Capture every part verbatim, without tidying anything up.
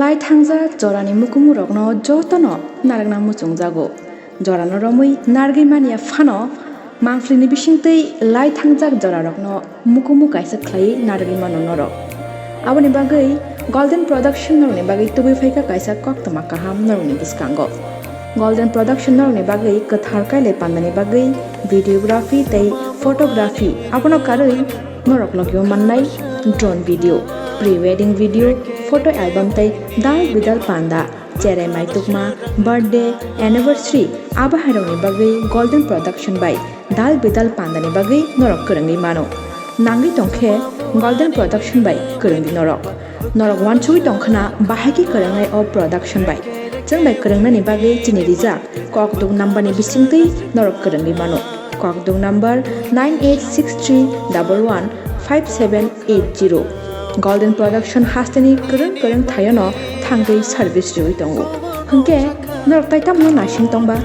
Lai thangjak jorani mukumu rokno jotono narwkna muchungjago. Jorano romwi narwgwi manya phano, mangphlini bisingtwi lai thangjak jorarokno mukumu kaisa khlaiwi narwgwi mano norok. Aboni bagwi Golden Production norokni bagwi tubui phaikha kaisa koktwma kaham norokni bwskango. Golden Production norokni bagwi kwthar kailai pandani bagwi videography tei photography, abono karwi norok logi-o mannai drone video, pre-wedding video, photo album tei dal bidal panda, cherai maitukma, birthday, anniversary, abo hairokni bagwi Golden Production bai dal bidal pandani bagwi norok kwrwngwi mano. Nangwi tongkhe Golden Production bai kwrwngdi norok. Norok uansugwi tongkhwna bahai khe kwrwngnai o production bai. Chwng bai kwrwngnani bagwi chini rijak kokduk number ni bisingtwi norok kwrwngwi mano. Kokduk number nine eight six three double one five seven eight zero. Golden Production hasteni kwrwng kwrwng thaiono thangwi service riwi tongo. Hwnkhe norok tai tamno naising tongba?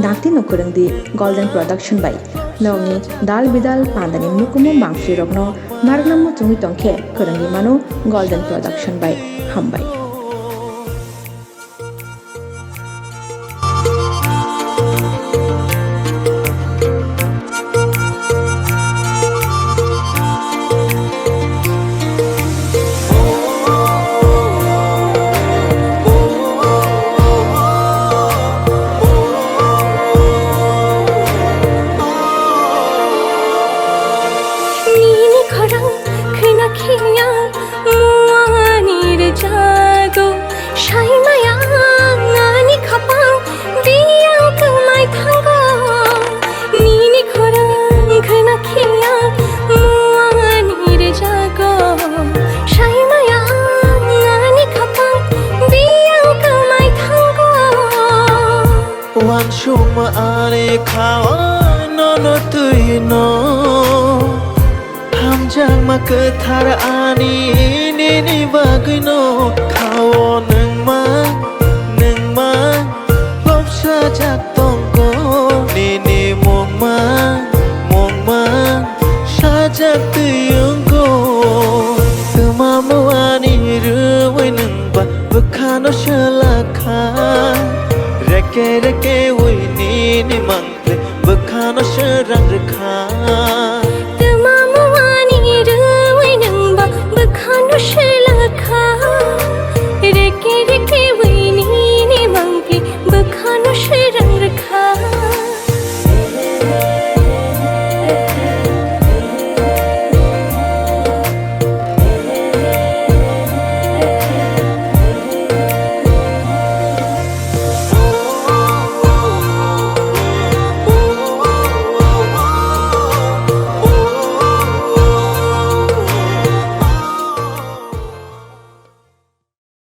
Dakti no kwrwngdi Golden Production bai. Norokni dal bidal pandani mukumu mangphlirokno narwkna muchungwi tongkhe kwrwngwi mano Golden Production bai. Hambai. Nini khorang khwna khiya muani rwjago, saimaya ani khapang biyang kwmai thango. Nini khorang khwna khiya muani rwjago, saimaya ani khapang biyang kwmai thango. Uansukma ani kha-o nono twi no, hamjakma kwthar ani nini bagwi no. Kha-o nwngma, nwngma lobsajak tongo, nini mungma, mungma sajak twi wngo. Twma muani rwui nwngba bwkhano swlakha, reke reke ui nini mangpli bwkhano srang rwkha.